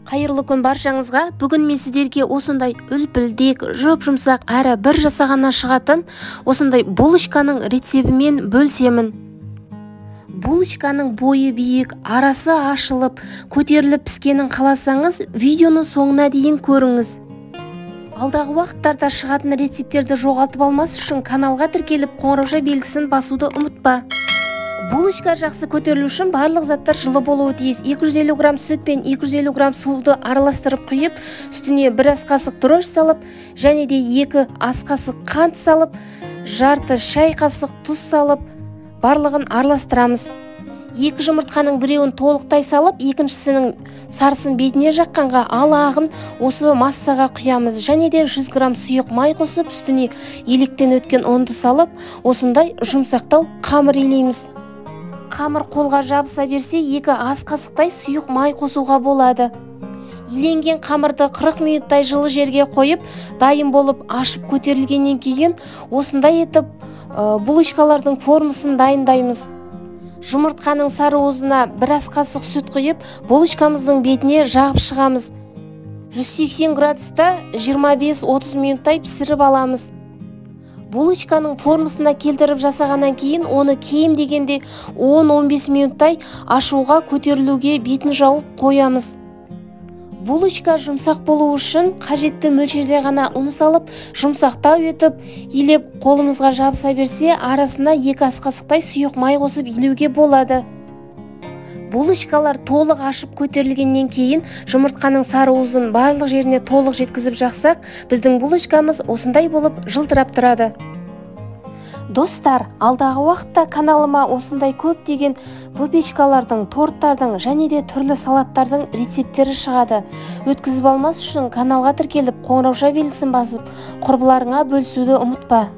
Қайырлы күн баршаңызға. Бүгін мен сіздерге осындай үлпілдек, жұп-жұмсақ әрі бір жасағаннан шығатын осындай булочканың рецебімен бөлісемін. Булочканың бойы биік, арасы ашылып, көтеріліп піскенін қаласаңыз, видеоның соңына дейін көріңіз. Алдағы уақыттарда шығатын рецепттерді жоғалтып алмас үшін каналға тіркеліп, қоңыраушай белгісін басуды ұмытпа. Булочка жақсы көтерілу үшін барлық заттар жылы болуы тиіс. 250 грамм сүт пен 250 грамм суды араластырып құйып, үстіне бір ас қасық дрожж салып, және де 2 ас қасық қант салып, жарты шай қасық тұз салып, барлығын араластырамыз. 2 жұмыртқаның біреуін толықтай салып, екіншісінің сарысын бетіне жаққанға, ал ағын осы массаға құямыз. Және де 100 грамм сұйық май қосып, үстіне електен өткен ұнды салып, осындай жұмсақтау қамыр илейміз. Қамыр қолға жабыса берсе, 2 ас қасықтай сұйық май қосуға болады. Иленген қамырды 40 минуттай жылы жерге қойып, дайын болып ашып көтерілгеннен кейін осындай етіп булочкалардың формасын дайындаймыз. Жұмыртқаның сары уызына бір ас қасық сүт құйып, булочкамыздың бетіне жағып шығамыз. 180 градуста 25-30 минуттай пісіріп аламыз. Булочканың формасына келтіріп жасағаннан кейін оны кем дегенде 10-15 минуттай ашуға, көтерілуге бетін жауып қоямыз. Булочка жұмсақ болу үшін қажетті мөлшерде ғана ұн салып, жұмсақтау етіп, илеп қолымызға жабыса берсе, арасына 2 ас қасықтай сұйық май қосып илеуге болады. Булочкалар толық ашып көтерілгеннен кейін жұмыртқаның сары уызын барлық жеріне толық жеткізіп жақсақ, біздің булочкамыз осындай болып жылтырап тұрады. Достар, алдағы уақытта каналыма осындай көптеген выпечкалардың, торттардың және де түрлі салаттардың рецепттері шығады. Өткізіп алмас үшін каналға тіркеліп, қоңырауша белгісін басып, құрбыларыңа бөлісуді ұмытпа.